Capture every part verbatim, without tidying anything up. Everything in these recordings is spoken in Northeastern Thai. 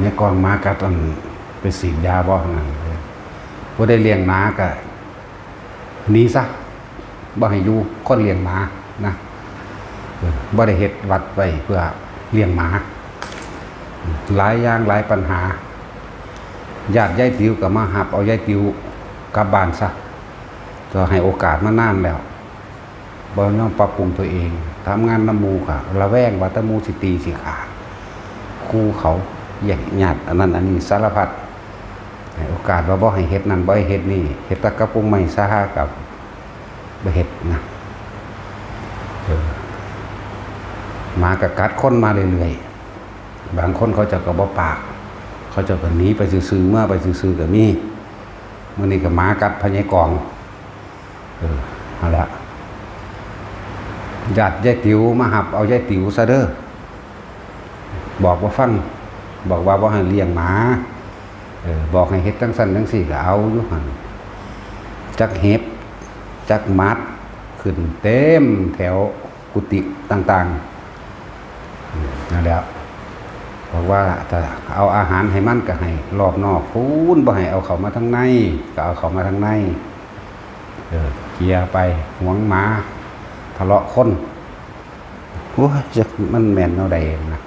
ในกองหมากัดอันไปฉีดยาบ่นั่นเลย ผู้ใดเลี้ยงหมาก็หนีซะ บ่ให้อยู่คนเลี้ยงหมานะ เออ บ่ได้เฮ็ดวัดไว้เพื่อเลี้ยงหมา หลายอย่างหลายปัญหา ญาติยายติ๋วก็มาหับเอายายติ๋วกลับบ้านซะ ก็ให้โอกาสมานานแล้ว บ่ยอมปรับปรุงตัวเอง ทำงานนำหมู่ก็ระแวงว่าแต่หมู่สิตีสิฆ่า คู่เขาแย่งญาติอันนั้นอันนี้สารพัด ให้โอกาสว่าบ่ให้เฮ็ดนั่นบ่ให้เฮ็ดนี่ เฮ็ดแต่กับพวกไม้สาหากับบ่เฮ็ดนะ เออ หมาก็กัดคนมาเรื่อยๆ บางคนเขาเจ้าก็บ่ปาก เขาเจ้าก็หนีไปซื่อๆ เมือไปซื่อๆ ก็มี มื้อนี้ก็หมากัดพ่อใหญ่กอง เออ นั่นแหละ ญาติยายติ๋วมาหับเอายายติ๋วซะเด้อ บอกบ่ฟัง บอกว่าบ่ให้เลี้ยงหมา เออ บอกให้เฮ็ดจั่งซั้นจั่งซี้ก็เอาอยู่หั่น จักเห็บ จักหมัด ขึ้นเต็มแถวกุฏิต่างๆ นั่นแหละ บอกว่าถ้าเอาอาหารให้มันก็ให้รอบนอกพู้น บ่ให้เอาเข้ามาทางใน ก็เอาเข้ามาทางใน เออ เคลียร์ไป หวงหมา ทะเลาะคน โอ้ย จักมันแม่นแนวใดนะ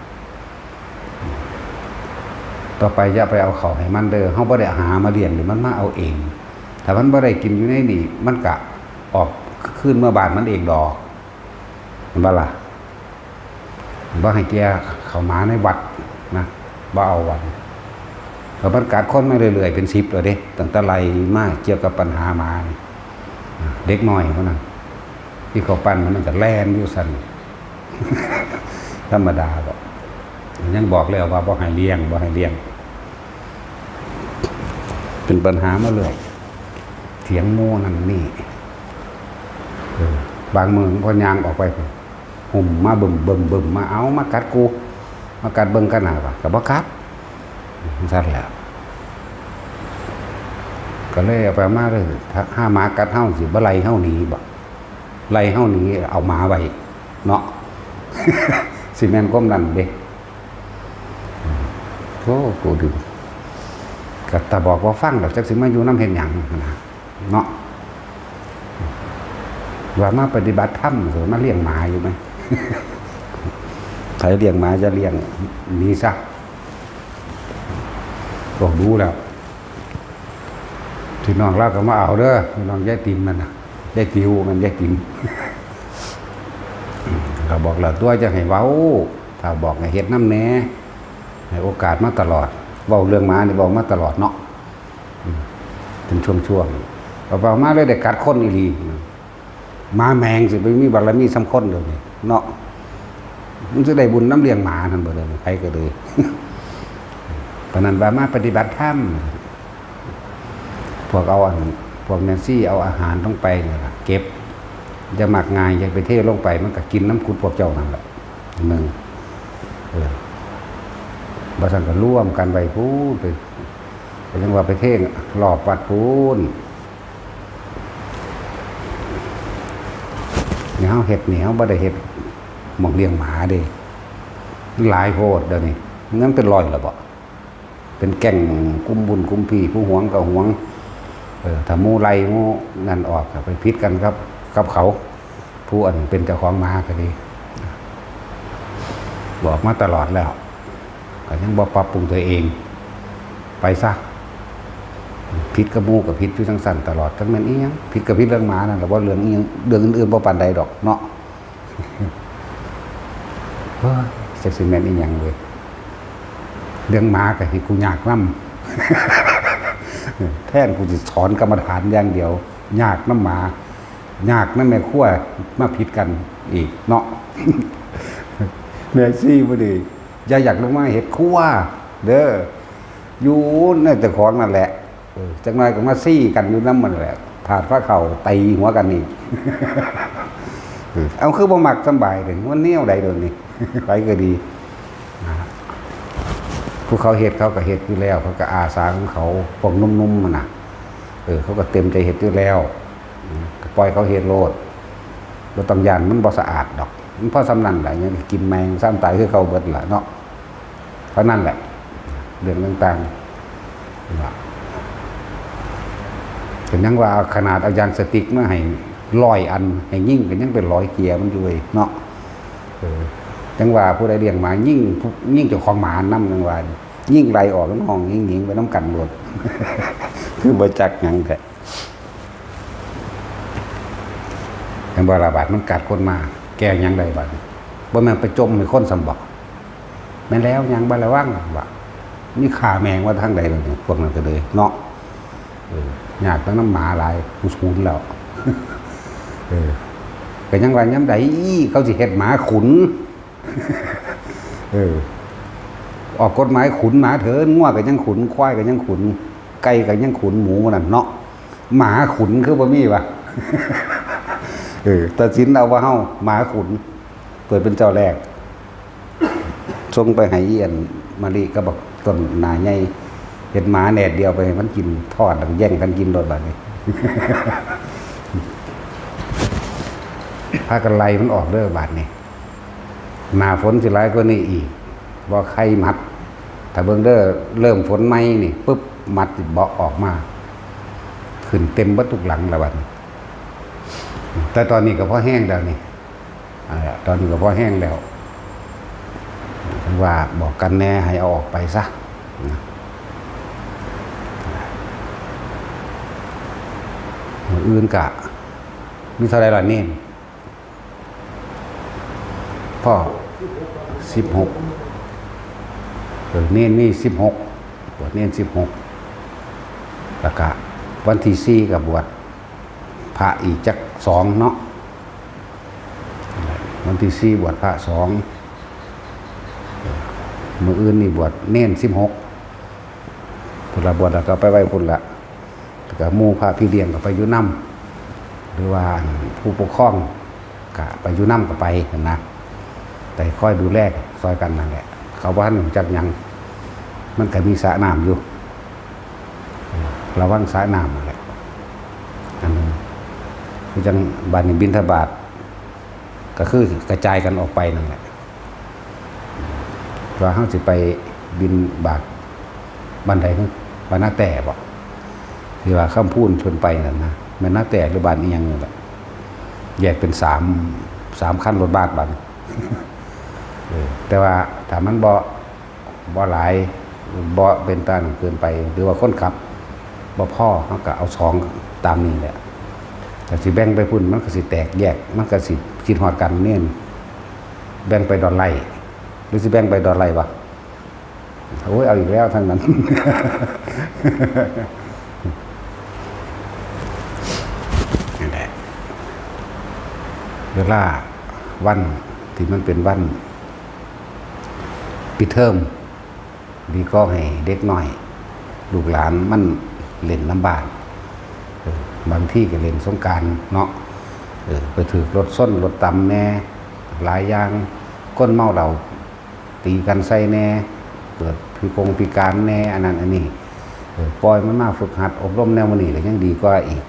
ต่อไปอย่าไปเอาเข้าให้มันเด้อ เฮาบ่ได้หามาเลี้ยง เดี๋ยวมันมาเอาเอง ถ้ามันบ่ได้กินอยู่ในนี่ มันก็ออกคืนเมือบ้านมันเองดอก เห็นบ่ล่ะ บ่ให้แก่เข้ามาในวัดนะ บ่เอาวัน เพราะมันกัดคนมาเรื่อยๆ เป็นสิบแล้วเด้ ตั้งแต่ไล่มาเกี่ยวกับปัญหาหมานี่ เด็กน้อยคนนั้น ที่เขาปั้นมันนั่นก็แล่นอยู่ซั่น ธรรมดาบ่ ยังบอกแล้วว่าบ่ให้เลี้ยง บ่ให้เลี้ยง เป็นปัญหามาเรื่อย เถียงหมู่นั่นนี่ เออ บางมื้อมันก็ย่างออกไป หุ่มมาบึ้มบึ้มบึ้มมา เอามากัดกู มากัดเบิ่งกันหน่อยว่ะ ก็บ่กัด ซั่นแหละ ก็เลยเอาไปมาเลย ถ้าหาหมากัดเฮาสิบ่ไล่เฮาหนีบ่ ไล่เฮาหนีเอาหมาไว้เนาะ สิแม่นความนั้นเด้ โอ้ กูดึง ก็ถ้าบอกว่าฟังแล้วจักสิมาอยู่นำเฮ็ดหยังนะ เนาะ ว่ามาปฏิบัติธรรม หรือมาเลี้ยงหมาอยู่ไหม ใครเลี้ยงหมาจะเลี้ยงหนีซะ บอกดูแล้ว พี่น้องลาวก็มาเอาเด้อ พี่น้องยายติ๋มมันน่ะ ยายติ๋วมัน ยายติ๋ม ก็บอกแล้วตัวจะให้เว้า ถ้าบอกให้เฮ็ดนำแหน่ ให้โอกาสมาตลอด เว้าเรื่องหมานี่เว้ามาตลอดเนาะ อืม เป็นช่วงๆ เอาไปเอามาเลยได้กัดคนอีหลี หมาแมงสิไปมีบารมีส่ำคนเดี๋ยวนี้เนาะ มันสิได้บุญนำเลี้ยงหมานั่นบ่เด้อ ไผก็เลย ปานนั้นว่ามาปฏิบัติธรรม พวกเอาอัน พวกแม่ชีเอาอาหารลงไปนี่ล่ะ เก็บ อย่ามักง่าย อย่าไปเทลงไป มันก็กินนำกุดพวกเจ้านั่นแหละ หนึ่ง เออ บ่ซั่นก็รวมกันไว้พู้นไป ก็ยังว่าไปเทรอบวัดพู้น นี่เฮาเฮ็ดนี่ เฮาบ่ได้เฮ็ดหม่องเลี้ยงหมาเด้ มันหลายโพดเดี๋ยวนี้ มันเป็นร้อยแล้วบ่ เป็นแก๊งกุมบุญกุมพี่ ผู้หวงก็หวง เออ ถ้าหมู่ไล่หมู่นั่นออกก็ไปผิดกันครับ กับเขา ผู้อันเป็นเจ้าของหมาก็ดี บอกมาตลอดแล้ว ก็ยังบ่ปรับปรุงตัวเอง ไปซะ ผิดกับหมู่ก็ผิดอยู่จั่งซั้นตลอด จักแม่นอีหยัง ผิดก็ผิดเรื่องหมานั่นแหละ บ่เรื่องอีหยัง เรื่องอื่นๆ บ่ปานใดดอกเนาะ เฮ้ย จักสิแม่นอีหยังเว้ย เรื่องหมาก็ให้กูยากนำ แทนกูสิสอนกรรมฐานอย่างเดียว ยากนำหมา ยากนำแม่ครัว มาผิดกันอีกเนาะ แม่ชีบ่ดี อย่าอยากลงมาเฮ็ดครัวเด้อ อยู่ในเจ้าของนั่นแหละ เออ จักหน่อยก็มาซี้กันอยู่นำมันแหละ ถาดพาเข้าตีหัวกันอีก เออ เอาคือบ่มักสำบายเด้ มันแนวใดเดี๋ยวนี้ ไปก็ดี นะ ผู้เขาเฮ็ดเขาก็เฮ็ดอยู่แล้ว เขาก็อาสาของเขา พวกหนุ่มๆ มันน่ะ เออ เขาก็เต็มใจเฮ็ดอยู่แล้ว อืม ก็ปล่อยเขาเฮ็ดโลด บ่ต้องย้านมันบ่สะอาดดอก มันพอส่ำนั้นแหละ ยังกินแมงซ้ำตายคือเก่าเบิดล่ะเนาะ เท่านั้นแหละ เรื่องต่างๆว่าก็ยังว่าเอาขนาดเอายางสติ๊กมาให้ร้อยอันให้ยิงก็ยังเป็นร้อยเกียร์มันอยู่เว้ยเนาะ เออยังว่าผู้ใดเลี้ยงหมายิงยิงเจ้าของหมานำยังว่ายิงไล่ออกน้องยิงหญิงไปน้ำกันหมด คือบ่จักหยังแท้ยังบ่ระบาดมันกัดคนมา แก้หยังได้บาดนี้บ่แม่นไปจมให้คนสำบอก แม่นแล้วยังบ่ระวังว่ามีขาแมงว่าทางใดเลยพวกนั้นก็เลยเนาะ เออยากตั้งน้ำหมาหลายกูศูนย์แล้ว เออก็ยังว่าย้ำใดเขาสิเฮ็ดหมาขุน เออ ออกกฎหมายขุนหมาเถินงัวก็ยังขุนควายก็ยังขุนไก่ก็ยังขุนหมูนั่นเนาะหมาขุนคือบ่มีวะ เออตัดสินเอาว่าเฮาหมาขุน เปิดเป็นเจ้าแรก ส่งไปให้อีอันมะลิกับบักต้นหนาใหญ่เห็ดหมาแดดเดียวไปให้มันกินทอดแล้วแย่งกันกินโดดบาดนี้ พากันไล่มันออกเด้อบาดนี้หน้าฝนสิหลายกว่านี้อีกบ่ใครมัด ถ้าเบิ่งเด้อเริ่มฝนใหม่นี่ปุ๊บมัดเบาะออกมา ขึ้นเต็มเบิดทุกหลังแล้วบัดนี้ แต่ตอนนี้ก็พอแห้งแล้วนี่ อ่าตอนนี้ก็พอแห้งแล้วว่าบอกกันแน่ให้เอาออกไปซะนะมื้ออื่นกะมีเท่าไรล่ะเน้นพ่อสิบหกเออเน้นมีสิบหกบวชเน้นสิบหกแล้วกะวันที่สี่กับบวชพระอีกจักสองเนาะ วันที่สี่บวชพระสองมื้ออื่นนี่บวชเณรสิบหกพุ้นละบวชแล้วก็ไปไว้พุ้นละแล้วก็หมู่พระพี่เลี้ยงก็ไปอยู่นำหรือว่าผู้ปกครองก็ไปอยู่นำก็ไปนะไปคอยดูแลซอยกันนั่นแหละเขาบ่ทันรู้จักหยังมันก็มีสระน้ำอยู่ระวังสระน้ำนั่นแหละอันนึงคือจังบัดนี้บิณฑบาต ก็คือกระจายกันออกไปนั่นแหละว่าเฮาสิไปบิณฑบาตบ้านใดบ้านนาแต้บ่ที่ว่าคำพูนชวนไปนั่นนะแม่นนาแต้หรือบ้านอีหยังนี่แหละแยกเป็นสามสามคันรถบัสบัดนี้เออแต่ว่าถ้ามันบ่ บ่หลายบ่เป็นตาหนังเกินไป หรือว่าคนขับบ่พอเฮาก็เอาสองตามนี้แหละถ้าสิแบ่งไปพุ้นมันก็สิแตกแยกมันก็สิคิดฮอดกันเน้นแบ่งไปดอนไล่หรือสิแบ่งไปดอนไล่วะโอ้ยเอาอีกแล้วทั้งนั้นนั่นแหละเวลาวันที่มันเป็นวัน ปิดเทอมดีก็ให้เด็กน้อย ลูกหลานมันเล่นนำบ้านเออบางทีก็เล่นสงกรานต์เนาะเออไปถืกรถส้นรถตำแหน่หลายอย่างคนเมาเหล้าตีกันใส่แหน่เกิดพิกงพิการแหน่อันนั้นอันนี้เออปล่อยมันมาฝึกหัดอบรมแนวมื้อนี้ก็ยังดีกว่าอีก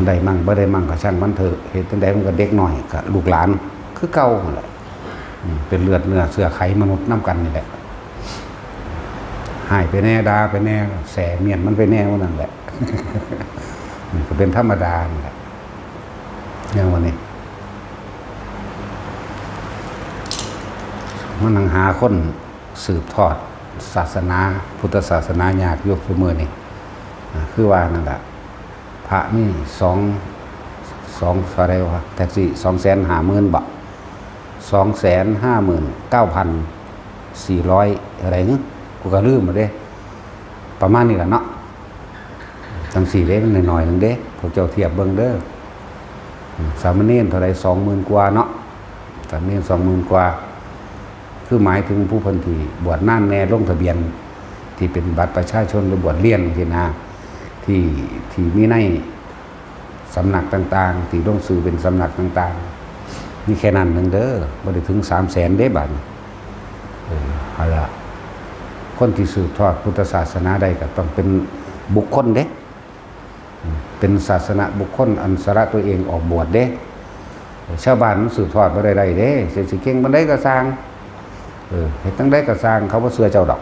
ได้มั่งบ่ได้มั่งก็ช่างมันเถอะเฮ็ดจั่งใดมันก็เด็กน้อยก็ลูกหลานคือเก่าหั่นแหละอืมเป็นเลือดเนื้อเชื้อไขมนุษย์นำกันนี่แหละฮ้ายไปแหน่ด่าไปแหน่แส่เมี้ยนมันไปแหน่หมู่นั่นแหละอืมก็เป็นธรรมดานั่นแหละอย่างวันนี้มานั่งหาคนสืบทอดศาสนาพุทธศาสนายากอยู่ซุมื้อนี้อ่าคือว่านั่นล่ะ พระมีสองสองเท่าใดวะแท็กซี่สองแสนห้าหมื่นบ่สองแสนห้าหมื่นเก้าพันสี่ร้อยเท่าใดหึกูก็ลืมหมดเด้ประมาณนี้ล่ะเนาะจั่งซี้เด้มันน้อยๆหนึ่งเด้พวกเจ้าเทียบเบิ่งเด้ออืมสามเณรเท่าใดสองหมื่นกว่าเนาะสามเณรสองหมื่นกว่า คือหมายถึงผู้เพิ่นที่บวชนานแหน่ลงทะเบียนที่เป็นบัตรประชาชนหรือบวชเรียนจั่งซี้นะที่ที่มีในสำนักต่างๆ ที่ลงชื่อเป็นสำนักต่างๆ มีแค่นั้นหนึ่งเด้อบ่ได้ถึงสามแสนเด้บัดนี้เออเอาล่ะคนที่สืบทอดพุทธศาสนาได้ก็ต้องเป็นบุคคลเด้ เป็นศาสนบุคคลอันสละตัวเองออกบวชเด้ ชาวบ้านมันสืบทอดบ่ได้ได้เด้สิสิเก่งปานใดก็ซ่าง เออ เฮ็ดจั่งใด๋ก็ซ่าง เขาบ่เชื่อเจ้าดอก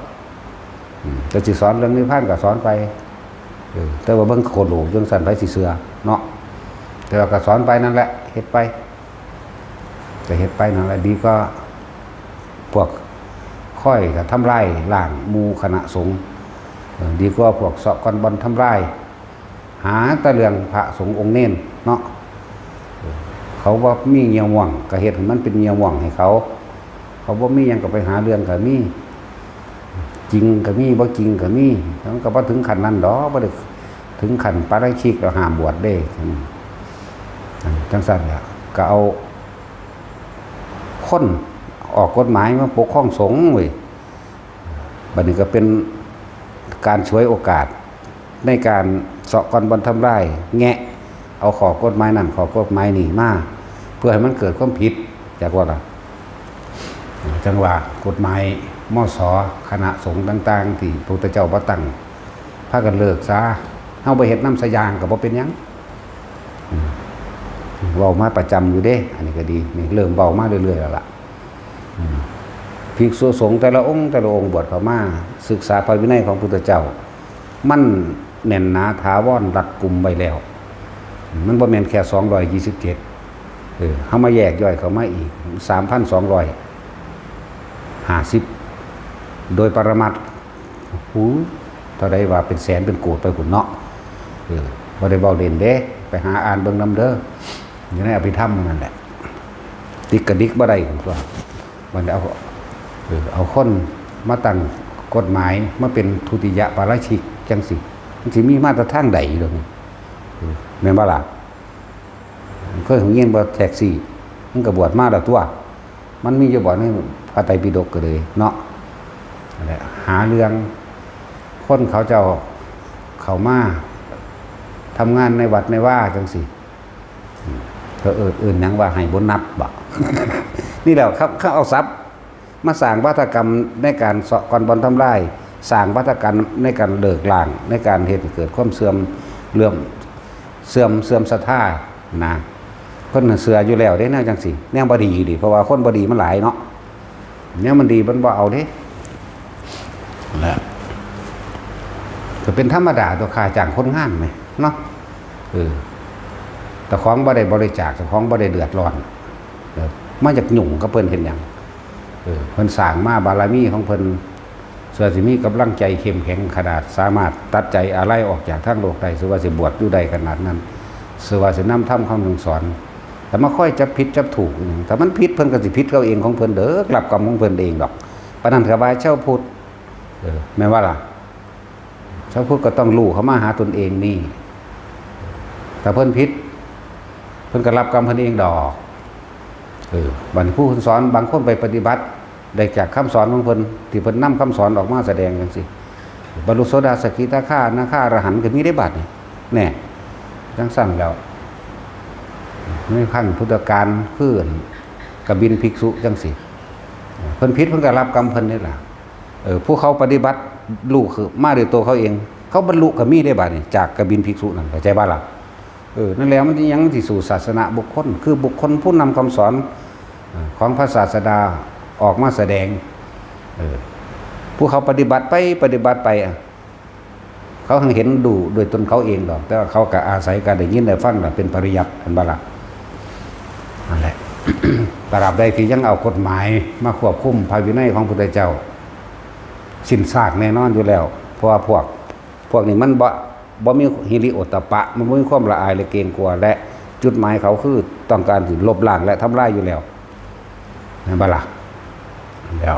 อืม แต่สิสอนเรื่องนิพพานก็สอนไป เออ แต่ว่าเบิ่งโคตรโลกจั่งซั่น ไผสิเชื่อเนาะ แต่ว่าก็สอนไปนั่นแหละ เฮ็ดไป ก็เฮ็ดไปนั่นแหละ ดีกว่าพวกคอยก็ทำลายล้างหมู่คณะสงฆ์ เออ ดีกว่าพวกเซาะก้อนบ่อนทำลาย หาแต่เรื่องพระสงฆ์องค์เณรเนาะ เออ เขาบ่มีเหยี่ยวม่วง ก็เฮ็ดให้มันเป็นเหยี่ยวม่วงให้เขา เขาบ่มีหยังก็ไปหาเรื่องก็มี จริงก็มี บ่จริงก็มี มันก็บ่ถึงขั้นนั้นดอก บ่ได้ถึงขั้นปาราชิกแล้วห้ามบวชเด้ อืม จั่งซั้นแหละ ก็เอาคนออกกฎหมายมาปกครองสงฆ์เว้ย บัดนี้ก็เป็นการฉวยโอกาสในการเซาะก้อนบ่อนทำลาย แงะเอาข้อกฎหมายนั่นข้อกฎหมายนี่มา เพื่อให้มันเกิดความผิด จักว่าล่ะ จั่งว่ากฎหมาย มส คณะสงฆ์ต่างๆ ที่พระพุทธเจ้าบ่ตั้ง พากันเลิกซะ เฮาบ่เฮ็ดนำซะอย่างก็บ่เป็นหยัง อืม เว้ามาประจำอยู่เด้ อันนี้ก็ดี นี่เริ่มเว้ามาเรื่อยๆ แล้วล่ะ อืม ภิกษุสงฆ์แต่ละองค์แต่ละองค์บวชเข้ามา ศึกษาพระวินัยของพุทธเจ้า มันแน่นหนาถาวรรัดกุมไว้แล้ว มันบ่แม่นแค่สองร้อยยี่สิบเจ็ด เออ เฮามาแยกย่อยเข้ามาอีก สามพันสองร้อยห้าสิบ โดยปรมัตถ์ หู เท่าใดว่าเป็นแสนเป็นโกดไปพุ้นเนาะ เออ บ่ได้เว้าเล่นเด้ ไปหาอ่านเบิ่งนำเด้อ อยู่ในอภิธรรมนั่นแหละ ติกกระดิกบ่ได้พุ้นตั๊ว มันเอา เออ เอาคนมาตั้งกฎหมาย มาเป็นทุติยปาราชิกจั่งซี้ มันสิมีมาแต่ทางใด๋ดอกนี่ เออ แม่นบ่ล่ะ เคยได้ยินบ่ แท็กซี่ มันก็บวชมาแล้วตั๊ว มันมีอยู่บ่ในพระไตรปิฎกก็เลยเนาะ นั่นแหละ หาเรื่อง คนเขาเจ้าเข้ามาทำงานในวัดในวาจั่งซี้ อืม ก็เอิ้น เอิ้นหยังว่าให้โบนัสบ่ นี่แหละครับ เขาเอาศัพท์มาสร้างวาทกรรมในการเซาะก้อนบ่อนทำลาย สร้างวาทกรรมในการเลิกล้าง ในการเฮ็ดให้เกิดความเสื่อม เรื่องเสื่อม เสื่อมศรัทธานะ เพิ่นน่ะเชื่ออยู่แล้วเด้ แนวจั่งซี้ แนวบ่ดีดิ เพราะว่าคนบ่ดีมันหลายเนาะ แนวมันดีมันบ่เอาเด้ และ ก็เป็นธรรมดาตั๊ว ค่าจ้างคนงานแหมเนาะ เออ เจ้าของบ่ได้บริจาค เจ้าของบ่ได้เดือดร้อน เออ มาอยากยุ่งกับเพิ่นเฮ็ดหยัง เออ เพิ่นสร้างมาบารมีของเพิ่น เพื่อสิมีกำลังใจเข้มแข็งขนาดสามารถตัดใจอาลัยออกจากทางโลกได้ เพื่อว่าสิบวชอยู่ได้ขนาดนั้น เพื่อว่าสินำธรรมคำสั่งสอน แต่มาคอยจับผิดจับถูกอีหยัง ถ้ามันผิดเพิ่นก็สิผิดเขาเองของเพิ่นเด้อ รับกรรมของเพิ่นเองดอก ปานนั้นก็ว่าชาวพุทธ เออ แม่นว่าล่ะ ชาวพุทธก็ต้องรู้เข้ามาหาตนเองนี่ ถ้าเพิ่นผิด เพิ่นก็รับกรรมเพิ่นเองดอก เออ บัดนี้ผู้เพิ่นสอน บางคนไปปฏิบัติ ได้จากคำสอนของเพิ่น ที่เพิ่นนำคำสอนออกมาแสดงจั่งซี้ บรรลุโสดา สกิทาคา อนาคา อรหันต์ก็มีได้บัดนี้ แน่ จั่งซั่นแล้ว ในครั้งพุทธกาล คือ กบิลภิกษุจั่งซี้ เพิ่นผิดเพิ่นก็รับกรรมเพิ่นนี่ล่ะ เออ ผู้เขาปฏิบัติรู้คือมาด้วยตัวเขาเอง เขาบรรลุก็มีได้บัดนี้ จากกบิลภิกษุนั่น เข้าใจบ่ล่ะ เออ นั่นแหละ มันสิหยังสิสู้ศาสนาบุคคล คือบุคคลผู้นำคำสอน เอ่อ ของพระศาสดาออกมาแสดง เออ ผู้เขาปฏิบัติไปปฏิบัติไปอะ เขาหังเห็นดูด้วยตนเขาเองดอก แต่ว่าเขาก็อาศัยการได้ยินได้ฟังน่ะเป็นปริยัติ เห็นบ่ล่ะ นั่นแหละ ตราบใดที่ยังเอากฎหมายมาควบคุมพระวินัยของพุทธเจ้า สิ้นซากแน่นอนอยู่แล้ว เพราะว่าพวก พวกนี้มันบ่ บ่มีฮิริโอตตัปปะ มันบ่มีความละอายและเกรงกลัว และจุดหมายเขาคือต้องการสิลบล้างและทำลายอยู่แล้ว แม่นบ่ล่ะ แล้ว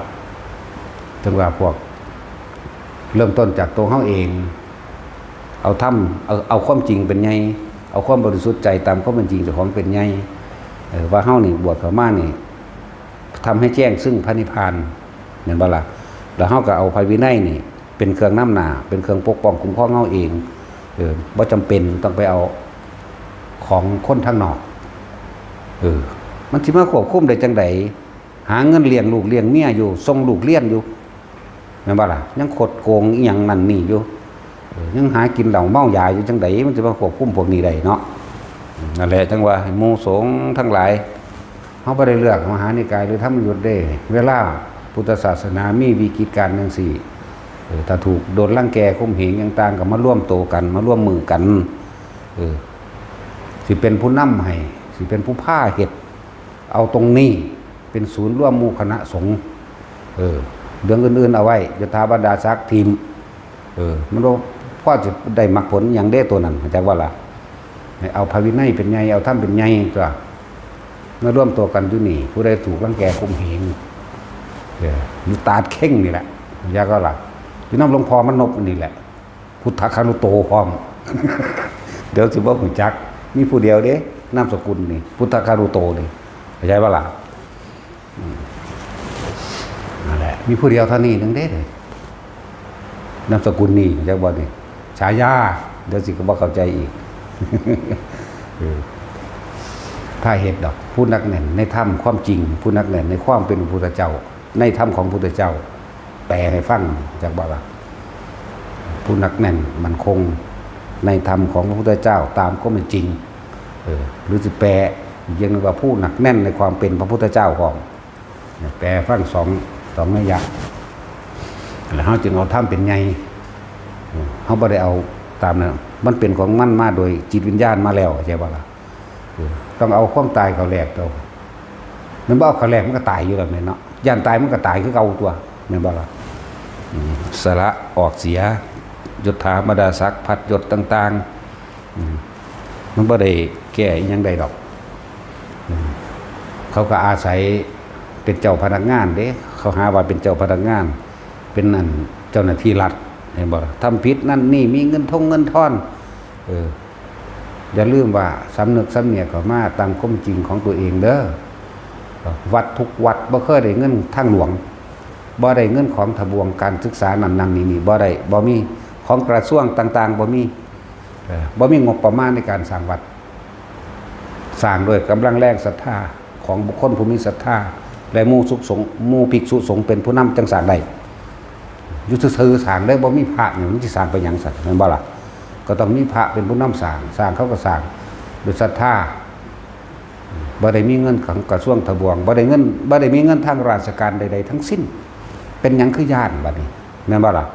ถึงว่าพวก เริ่มต้นจากตัวเฮาเอง เอาธรรม เอา เอาความจริงเป็นใหญ่ เอาความบริสุทธิ์ใจตามความเป็นจริงเจ้าของเป็นใหญ่ เออ ว่าเฮานี่บวชเข้ามานี่ ทำให้แจ้งซึ่งพระนิพพาน แม่นบ่ล่ะ แล้วเฮาก็เอาพระวินัยนี่ เป็นเครื่องนำหน้า เป็นเครื่องปกป้องคุ้มครองเฮาเอง เออ บ่จำเป็นต้องไปเอาของคนทางนอก เออ มันสิมาควบคุมได้จั่งใด หาเงินเลี้ยงลูกเลี้ยงเมียอยู่ ส่งลูกเรียนอยู่ แม่นบ่ล่ะ ยังคดโกงอีหยังนั่นนี่อยู่ เออ ยังหากินเหล้าเมายาอยู่จั่งใด มันสิมาควบคุมพวกนี้ได้เนาะ อืม นั่นแหละ จั่งว่าให้หมู่สงฆ์ทั้งหลาย เฮาบ่ได้เลือกมหานิกายหรือธรรมยุตเด้ เวลา พุทธศาสนามีวิกฤตการณ์จั่งซี้ เออ ถ้าถูกโดนรังแกข่มเหงต่างๆ ก็มาร่วมโตกัน มาร่วมมือกัน เออ สิเป็นผู้นำให้ สิเป็นผู้พาเฮ็ด เอาตรงนี้เป็นศูนย์รวมหมู่คณะสงฆ์ เออ เรื่องอื่นๆ เอาไว้ ยศถาบรรดาศักดิ์ถิ่ม เออ มันบ่พอสิได้มรรคผลหยังเด้ตัวนั้น เข้าใจบ่ล่ะ ให้เอาพระวินัยเป็นใหญ่ เอาธรรมเป็นใหญ่ตัว มาร่วมตัวกันอยู่นี่ ผู้ใดถูกรังแกข่มเหง เออ อยู่ตาดเข่งนี่แหละ เข้าใจบ่ล่ะ อยู่นำหลวงพ่อมานพนี่แหละ พุทธคานุโตพร้อม เดี๋ยวสิบ่ฮู้จัก มีผู้เดียวเด้ นามสกุลนี่ พุทธคานุโตนี่ เข้าใจบ่ล่ะ อืม นั่นแหละ มีผู้เดียวเท่านี้หนึ่งเด้ นามสกุลนี่ จักบ่นี่ ฉายา เดี๋ยวสิก็บ่เข้าใจอีก เออ ถ้าเฮ็ดดอก ผู้หนักแน่นในธรรมความจริง ผู้หนักแน่นในความเป็นพระพุทธเจ้า ในธรรมของพระพุทธเจ้า แปลให้ฟัง จักบ่ล่ะ ผู้หนักแน่นมั่นคงในธรรมของพระพุทธเจ้าตามความเป็นจริง เออ หรือสิแปลอีกอย่างหนึ่งว่าผู้หนักแน่นในความเป็นพระพุทธเจ้าพร้อม แปลฟังสอง สองนัยยะ แล้วเฮาจึงเอาธรรมเป็นใหญ่ เฮาบ่ได้เอาตามนั้น มันเป็นของมันมาโดยจิตวิญญาณมาแล้ว เข้าใจบ่ล่ะ เออ ต้องเอาความตายเข้าแลกตัว มันบ่เอาเข้าแลกมันก็ตายอยู่แล้วแม่นเนาะ ย่านตายมันก็ตายคือเก่าตัว แม่นบ่ล่ะ อืม สละออกเสีย ยศถาบรรดาศักดิ์ พัดยศต่างๆ อืม มันบ่ได้แก้อิหยังได้ดอก อืม เขาก็อาศัยเป็นเจ้าพนักงานเด้ เขาหาว่าเป็นเจ้าพนักงาน เป็นนั่นเจ้าหน้าที่รัฐ เห็นบ่ล่ะ ทำผิดนั่นนี่ มีเงินทงเงินทอน เออ อย่าลืมว่าสำนึกสำเนียกเข้ามาตามความจริงของตัวเองเด้อ วัดทุกวัดบ่เคยได้เงินทางหลวง บ่ได้เงินของทบวงการศึกษานั่นนั่นนี่นี่ บ่ได้ บ่มี ของกระทรวงต่างๆ บ่มี เออ บ่มีงบประมาณในการสร้างวัด สร้างด้วยกำลังแรงศรัทธาของบุคคลผู้มีศรัทธา และหมู่สุสงฆ์ หมู่ภิกษุสงฆ์เป็นผู้นำจั่งสร้างได้ อยู่ซื่อๆ สร้างได้ บ่มีพระนี่มันสิสร้างไปหยังซั่น แม่นบ่ล่ะ ก็ต้องมีพระเป็นผู้นำสร้าง สร้างเขาก็สร้างด้วยศรัทธา บ่ได้มีเงินของกระทรวงทบวง บ่ได้เงิน บ่ได้มีเงินทางราชการใดๆ ทั้งสิ้น เป็นหยังคือย้านบัดนี้ แม่นบ่ล่ะ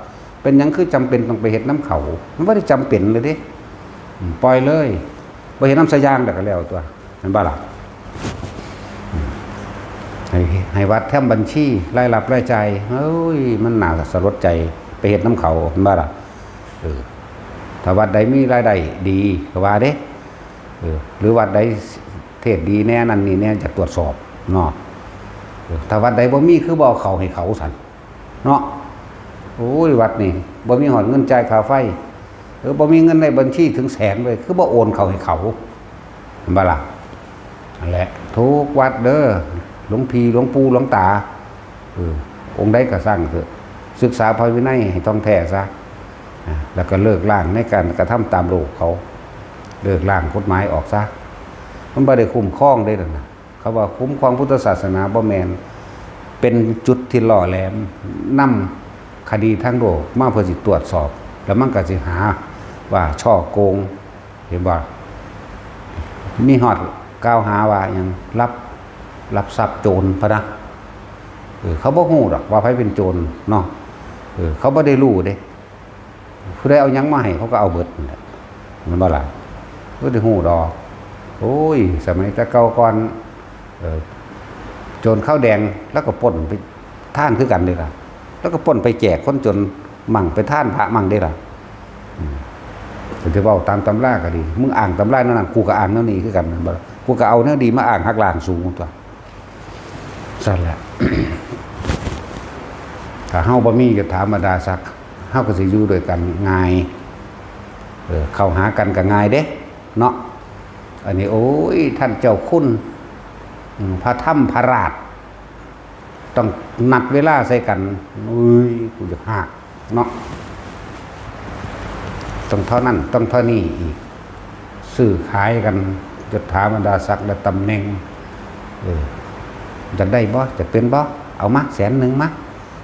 เป็นหยังคือจำเป็นต้องไปเฮ็ดนำเขา มันบ่ได้จำเป็นเลยเด้ อืม ปล่อยเลย บ่เฮ็ดนำสะอย่างแล้วก็แล้วตัว แม่นบ่ล่ะ อืม ให้ ให้วัดแถมบัญชีรายรับรายจ่าย เฮ้ย มันน่าสลดใจ ไปเฮ็ดนำเขา แม่นบ่ล่ะ เออ ถ้าวัดใดมีรายได้ดีก็ว่าเด้ เออ หรือวัดใดเทศน์ดีแน่นั่นนี่แน่จะตรวจสอบเนาะ เออ ถ้าวัดใดบ่มีคือบ่เอาเข้าให้เขาซั่นเนาะ โอ้ย วัดนี่บ่มีฮอดเงินจ่ายค่าไฟ เออ บ่มีเงินในบัญชีถึงแสนเว้ย คือบ่โอนเข้าให้เขา เห็นบ่ล่ะ นั่นแหละ ทุกวัดเด้อ หลวงพี่ หลวงปู่ หลวงตา เออ องค์ใดก็ซ่างเถอะ ศึกษาพระวินัยให้ท่องแท้ซะ อ่ะ แล้วก็เลิกล้างในการกระทำตามโลกเขา เลิกล้างกฎหมายออกซะ มันบ่ได้คุ้มครองเด้นั่นน่ะ เขาว่าคุ้มครองพุทธศาสนาบ่แม่น เป็นจุดที่ล่อแหลม นำคดีทางโลกมาเพื่อสิตรวจสอบ แล้วมันก็สิหาว่าฉ้อโกง เห็นบ่ มีฮอดกล่าวหาว่าหยัง ลัก ลักทรัพย์โจรพะนะ เออ เขาบ่ฮู้ดอกว่าไผเป็นโจรเนาะ เออ เขาบ่ได้รู้เด้ ผู้ใดเอาหยังมาให้เขาก็เอาเบิดนั่นแหละ แม่นบ่ล่ะ บ่ได้ฮู้ดอก โอ้ย สมัยแต่เก่าก่อน เออ โจรขาวแดง แล้วก็ปล้นไปทานคือกันเด้ล่ะ แล้วก็ปล้นไปแจกคนจนมั่ง ไปทานพระมั่งเด้ล่ะ อืม แต่จะเว้าตามตำราก็ดี มึงอ้างตำราแนวนั้น กูก็อ้างแนวนี้คือกัน แม่นบ่ล่ะ กูก็เอาแนวดีมาอ้างหักล้างสูงตัว ซั่นแหละ ถ้าเฮาบ่มียศถาบรรดาศักดิ์ เฮาก็สิอยู่ด้วยกันง่าย เออ เข้าหากันก็ง่ายเด้ เนาะ อันนี้ โอ้ย ท่านเจ้าคุณ อืม พระธรรมพระราช ต้องนัดเวลาใส่กัน อุ้ย กูอยากฮาก เนาะ ต้องเท่านั้น ต้องเท่านี้อีก ซื้อขายกัน ยศถาบรรดาศักดิ์และตำแหน่ง เออ อยากได้บ่ อยากเป็นบ่ เอามาแสนหนึ่งมา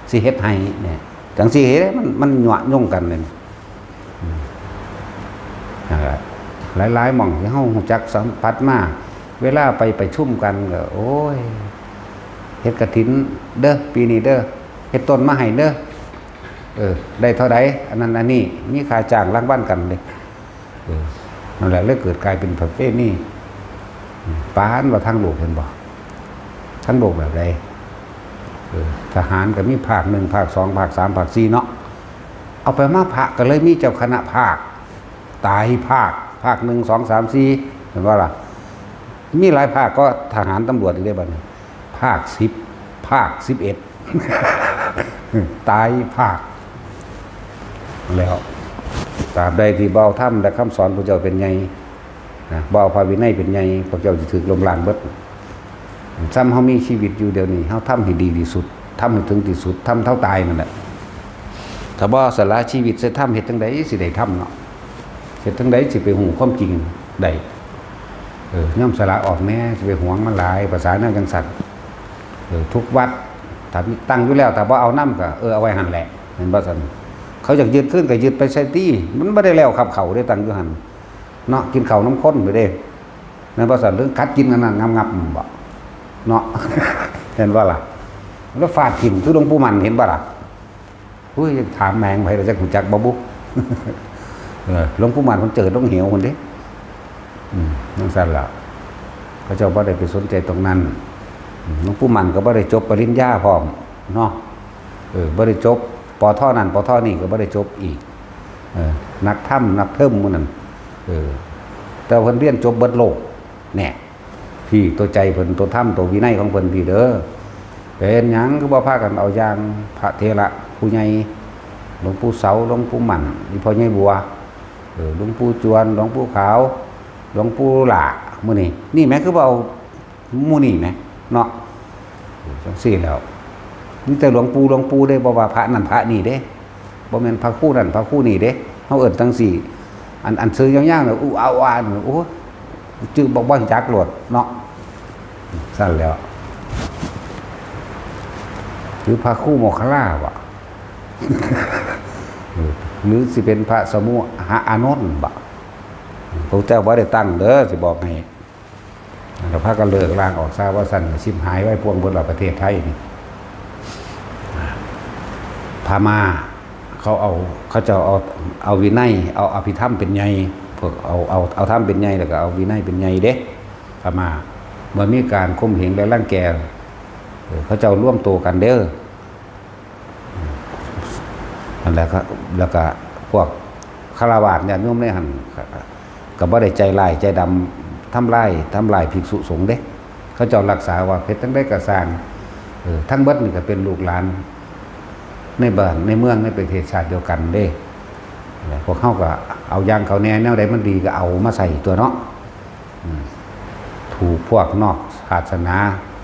สิเฮ็ดให้เนี่ย จั่งซี้เฮ็ด มัน มันยั่วยุกันเลย อืม นั่นแหละ หลายๆ หม่องที่เฮารู้จักสัมผัสมา เวลาไปประชุมกันก็ โอ้ย เฮ็ดกฐินเด้อ ปีนี้เด้อ เฮ็ดต้นมาให้เด้อ เออ ได้เท่าใด อันนั้นอันนี้ มีค่าจ้างรางวัลกันเด้ เออ นั่นแหละเลยเกิดกลายเป็นประเพณี ปานว่าทางโลกเห็นบ่ ทางโลกแบบใด เออ ทหารก็มีภาคหนึ่ง ภาคสอง ภาคสาม ภาคสี่เนาะ เอาไปมาพระก็เลยมีเจ้าคณะภาค ตายภาค ภาคหนึ่ง สอง สาม สี่ เห็นบ่ล่ะ มีหลายภาคก็ทหารตำรวจอีกได้บัดนี้ ภาคสิบ ภาคสิบเอ็ด ตายภาค แล้ว ตราบใดที่บ่เอาธรรมและคำสอนพระเจ้าเป็นใหญ่ นะ บ่เอาพระวินัยเป็นใหญ่ พวกเจ้าสิถูกล้มล้างเบิด ซ้ำเฮามีชีวิตอยู่เดี๋ยวนี้ เฮาทำให้ดีที่สุด ทำให้ถึงที่สุด ทำเท่าตายนั่นแหละ ถ้าบ่สละชีวิตใส่ธรรม เฮ็ดจั่งใดสิได้ธรรมเนาะ เฮ็ดจั่งใดสิไปฮู้ความจริงได้ เออ ยอมสละออกแหน่ สิไปหวงมันหลาย ภาษาแนวจั่งซั่น เออ ทุกวัด ถ้ามีตั้งอยู่แล้ว ถ้าบ่เอานำก็ เออ เอาไว้หั่นแหละ แม่นบ่ซั่น เขาอยากยึดคืนก็ยึดไปใส่ติ มันบ่ได้แล้วครับ เขาได้ตั้งอยู่หั่นเนาะ กินข้าวนำคนไปเด้ แม่นบ่ซั่น เรื่องกัดกินกันนั่นงับๆบ่ เนาะ เห็นบ่ล่ะ แล้วฟาดถิ่มคือหลวงปู่มั่น เห็นบ่ล่ะ อุ้ย ถามแม่งไผล่ะ จักฮู้จักบ่บุ เออ หลวงปู่มั่นเพิ่นเจิดลงเหวพุ่นเด้ อืม จั่งซั่นล่ะ เขาเจ้าบ่ได้ไปสนใจตรงนั้น อืม หลวงปู่มั่นก็บ่ได้จบปริญญาพร้อมเนาะ เออ บ่ได้จบ ป.ท. นั่น ป.ท. นี่ก็บ่ได้จบอีก เออ นักธรรม นักเทิมหมู่นั่น เออ แต่เพิ่นเรียนจบเบิดโลก แน่ พี่ ตัวใจเพิ่น ตัวธรรม ตัววินัยของเพิ่นพี่เด้อ เป็นหยังคือบ่พากันเอาอย่างพระเถระผู้ใหญ่ หลวงปู่เสา หลวงปู่มั่น อีพ่อใหญ่บัว เออ หลวงปู่จวน หลวงปู่ขาว หลวงปู่หล่า หมู่นี้ นี่แหม คือบ่เอาหมู่นี้แหม เนาะ เออ จั่งซี้แล้ว มีแต่หลวงปู่ หลวงปู่เด้ บ่ว่าพระนั่นพระนี่เด้ บ่แม่นพระครูนั่นพระครูนี่เด้ เฮาเอิ้นจั่งซี้ อัน อันชื่อยาวๆน่ะ อุอาอานี่ โอ้ย ชื่อบ่ บ่รู้จักโลดเนาะ ซั่นแหล้ว หรือพระครูโมคคัลลาบ่ หรือสิเป็นพระสมุหะอานนท์บ่ พระเจ้าบ่ได้ตั้งเด้อ สิบอกให้ แล้วพากันเลิกล้างออกซะ ว่าซั่น ฉิบหายไว้พวงเบิดละประเทศไทยนี่ พม่า เขาเอา เขาเจ้าเอา เอาวินัย เอาอภิธรรมเป็นใหญ่ พวกเอา เอา เอาธรรมเป็นใหญ่ แล้วก็เอาวินัยเป็นใหญ่เด้ พม่า เมื่อมีการข่มเหงและรังแก เออ เขาเจ้ารวมตัวกันเด้อ นั่นแหละครับ แล้วก็พวกฆราวาสญาติโยมในหั่น ก็บ่ได้ใจร้ายใจดำทำลาย ทำลายภิกษุสงฆ์เด้ เขาเจ้ารักษาว่าเฮ็ดจั่งใดก็ซ่าง เออ ทั้งเบิดนี่ก็เป็นลูกหลาน ในบ้านในเมืองในประเทศชาติเดียวกันเด้ พวกเฮาก็เอาอย่างเขาแหน่ แนวใดมันดีก็เอามาใส่ตัวเนาะ อืม ถูกพวกนอกศาสนา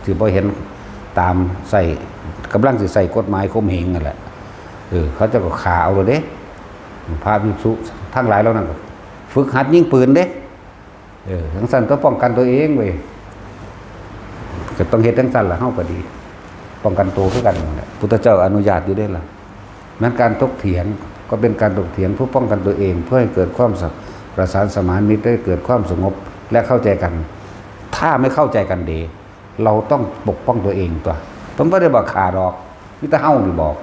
สิบ่เห็นตาม ใส่ กำลังสิใส่กฎหมายข่มเหงนั่นแหละ เออ เขาเจ้าก็ฆ่าเอาเลยเด้ พระภิกษุทั้งหลายเหล่านั้นก็ฝึกหัดยิงปืนเด้ เออ จั่งซั่นตัวป้องกันตัวเองเว้ย ก็ต้องเฮ็ดจั่งซั่นล่ะ เฮาก็ดี ป้องกันตัวคือกันนั่นแหละ พุทธเจ้าอนุญาตอยู่เด้ล่ะ นั้นการถกเถียงก็เป็นการถกเถียงเพื่อป้องกันตัวเอง เพื่อให้เกิดความสะ ประสานสมานมิตร ได้เกิดความสงบและเข้าใจกัน ถ้าไม่เข้าใจกันเด้ เราต้องปกป้องตัวเองตัว เพิ่นบ่ได้บอกฆ่าดอก มีแต่เฮานี่บอก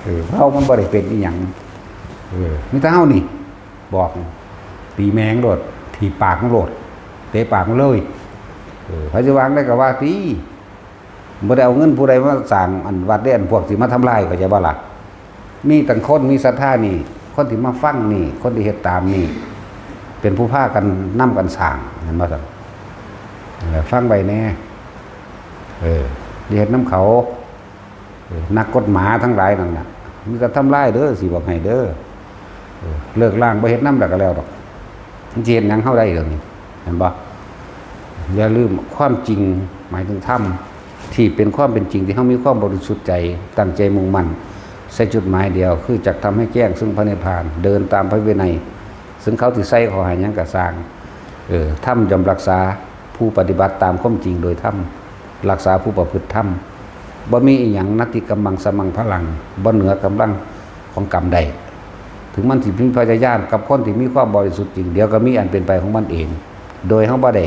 เออ เฮามันบ่ได้เป็นอีหยัง เออ มีแต่เฮานี่บอก ตีแม่งโลด ถีบปากมันโลด เตะปากมันเลย เออ ไผสิว่าจั่งใดก็ว่าติ บ่ได้เอาเงินผู้ใดมาสร้างอันวัดเด้ อันพวกสิมาทำลาย เข้าใจบ่ล่ะ มีตั้งคนมีศรัทธานี่ คนที่มาฟังนี่ คนที่เฮ็ดตามนี่ เป็นผู้พากันนำกันสร้าง เห็นบ่ซั่น เออ ฟังไว้แหน่ เออ อย่าเฮ็ดนำเขา เออ นักกฎหมายทั้งหลายนั่นน่ะ มีแต่ทำลายเด้อ สิบอกให้เด้อ เออ เลิกล้าง บ่เฮ็ดนำแล้วก็แล้วดอก มันสิเฮ็ดหยังเฮาได้เดี๋ยวนี้ เห็นบ่ อย่าลืมความจริง หมายถึงธรรม ที่เป็นความเป็นจริง ที่เฮามีความบริสุทธิ์ใจ ตั้งใจมุ่งมั่น ใส่จุดหมายเดียว คือจักทำให้แจ้งซึ่งพระนิพพาน เดินตามพระวินัย ซึ่งเขาสิใส่ข้อให้หยังก็ซ่าง เออ ธรรมย่อมรักษาผู้ปฏิบัติตามความจริงโดยธรรม รักษาผู้ประพฤติธรรม บ่มีอีหยัง นัตถิกัมมังสมังพลัง บ่เหนือกำลังของกรรมใด ถึงมันสิมีพยายามกับคนที่มีความบริสุทธิ์จริง เดี๋ยวก็มีอันเป็นไปของมันเอง โดยเฮาบ่ได้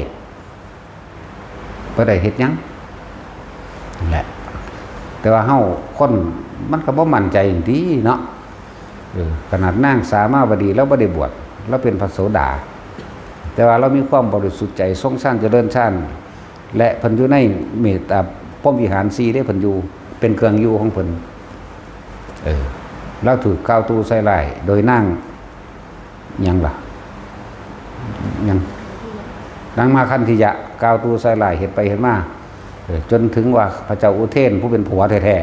บ่ได้เฮ็ดหยัง แหละ แต่ว่าเฮาคนมันก็บ่มั่นใจจังซี้เนาะ เออ ขนาดนางสามาวดีลาวบ่ได้บวช ลาวเป็นพระโสดา แต่ว่าลาวมีความบริสุทธิ์ใจ ทรงฌานเจริญฌาน และเพิ่นอยู่ในเมตตาพรหมวิหารสี่เด้ เพิ่นอยู่ เป็นเครื่องอยู่ของเพิ่น เออ ลาวถูกกล่าวตู่ใส่ร้ายโดยนาง หยังล่ะ หยัง นางมาคันธิยะกล่าวตู่ใส่ร้าย เฮ็ดไปเฮ็ดมา เออ จนถึงว่าพระเจ้าอุเทนผู้เป็นผัวแท้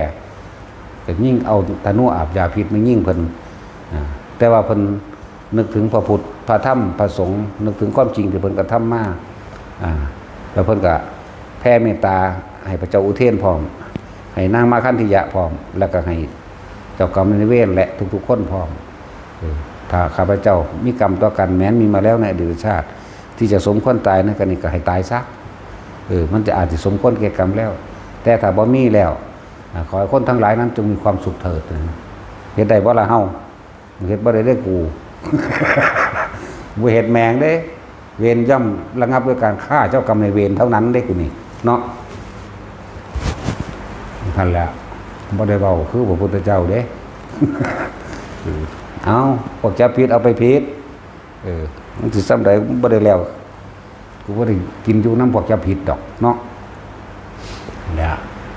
ๆ ก็ยิงเอาธนูอาบยาพิษมายิงเพิ่น อ่า แต่ว่าเพิ่นนึกถึงพระพุทธ พระธรรม พระสงฆ์ นึกถึงความจริงที่เพิ่นกระทำมา อ่า แล้วเพิ่นก็แผ่เมตตาให้พระเจ้าอุเทนพร้อม ให้นางมาคันธิยะพร้อม แล้วก็ให้เจ้ากรรมนายเวรและทุกๆคนพร้อม เออ ถ้าข้าพเจ้ามีกรรมต่อกันแม้นมีมาแล้วในอดีตชาติ ที่จะสมควรตายนั่นก็นี่ก็ให้ตายซะ เออ มันจะอาจจะสมควรแก่กรรมแล้ว แต่ถ้าบ่มีแล้ว อ่า ขอให้คนทั้งหลายนั้นจงมีความสุขเถิดนะ เฮ็ดได้บ่ล่ะเฮา เฮ็ดบ่ได้เด้อกู บ่เฮ็ดแม่งเด้ เวรย่อมระงับด้วยการฆ่าเจ้ากรรมนายเวรเท่านั้นเด้กูนี่ เนาะ นั่นแหละ บ่ได้เว้าคือพระพุทธเจ้าเด้ เออ เอา พวกจับผิดเอาไปผิด เออ มันสิส่ำใด บ่ได้แล้ว กูบ่ได้กินอยู่นำพวกจับผิดดอกเนาะ เนี่ย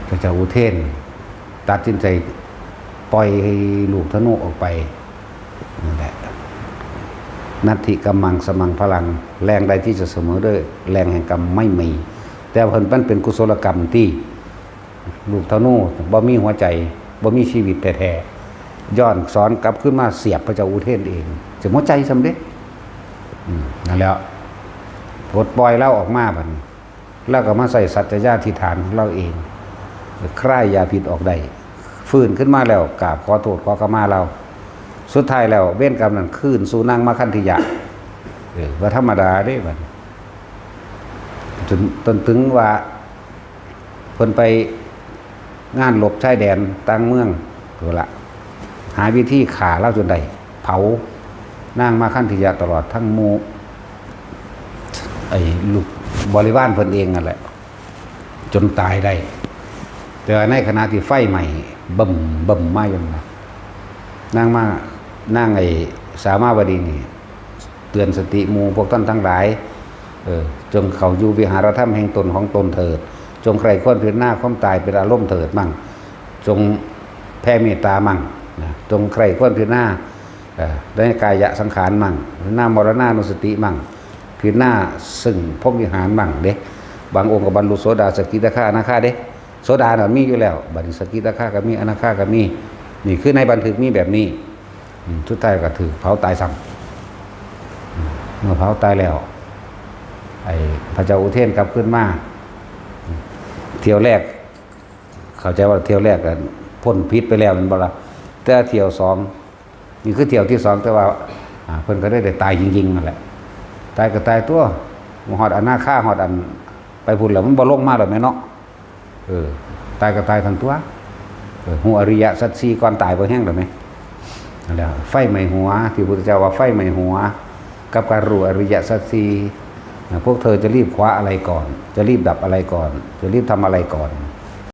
พระเจ้าอุเทนตัดสินใจปล่อยให้ลูกธนูออกไป นั่นแหละ นัตถิกัมมังสมังพลัง แรงใดที่จะเสมอด้วยแรงแห่งกรรมไม่มี แต่เพิ่นมันเป็นกุศลกรรมที่ ลูกธนูบ่มีหัวใจ บ่มีชีวิตแท้ๆ ย้อนสอนกลับขึ้นมาเสียบพระเจ้าอุเทนเอง เสียบหัวใจส่ำเด้ อืม นั่นแหละ ปลดปล่อยลาวออกมาบัดนี้ ลาวก็มาใส่สัจจญาธิฐานของลาวเอง คลายยาพิษออกได้ ฟื้นขึ้นมาแล้วกราบขอโทษขอขมาลาว สุดท้ายแล้วเวรกรรมนั้นคืนสู่นางมาคันธิยะ เออ บ่ธรรมดาเด้บัดนี้ จน จนถึงว่า เพิ่นไปงานรบชายแดนต่างเมือง พู้นละ หาวิธีฆ่าลาวจนได้ เผานางมาคันธิยะตลอดทั้งหมู่ ไอ้ลูกบริวารเพิ่นเองนั่นแหละ จนตายได้ แต่ว่าในขณะที่ไฟไหม้บึ้มบึ้มมาอยู่นั่นนะ นางมา นางไอ้สามาวดีนี่ เตือนสติหมู่พวกท่านทั้งหลาย เออ จงเข้าอยู่วิหารธรรมแห่งตนของตนเถิด จงใคร่ครวญพิจารณาความตายเป็นอารมณ์เถิดมั่ง จงแผ่เมตตามั่ง นะ จงใคร่ครวญพิจารณา เอ่อ ในกายสังขารมั่ง พิจารณามรณานุสติมั่ง พิจารณาซึ่งพรหมวิหารมั่งเด้ บางองค์ก็บรรลุโสดา สกิทาคา อนาคาเด้ โสดาน่ะมีอยู่แล้ว บัดนี้สกิทาคาก็มี อนาคาก็มี นี่คือในบันทึกมีแบบนี้ อืม สุดท้ายก็ถูกเผาตายซ้ำ อืม เมื่อเผาตายแล้ว ไอ้พระเจ้าอุเทนกลับขึ้นมา เที่ยวแรก เข้าใจว่าเที่ยวแรกก็พ้นพิษไปแล้วแม่นบ่ล่ะ แต่เที่ยวสอง นี่คือเที่ยวที่สอง แต่ว่า อ่า เพิ่นก็ได้ ได้ตายจริงๆนั่นแหละ ตายก็ตายตัว ฮอดอนาคา ฮอดอัน ไปพุ้นแล้ว มันบ่ลงมาแล้วแม่นเนาะ เออ ตายก็ตายทันตัว เออ ฮู้อริยสัจสี่ก่อนตายบ่แฮงแล้วแม่ นั่นแหละ ไฟไหม้หัว ที่พุทธเจ้าว่าไฟไหม้หัว กับการรู้อริยสัจสี่ นะ พวกเธอจะรีบคว้าอะไรก่อน จะรีบดับอะไรก่อน จะรีบทำอะไรก่อน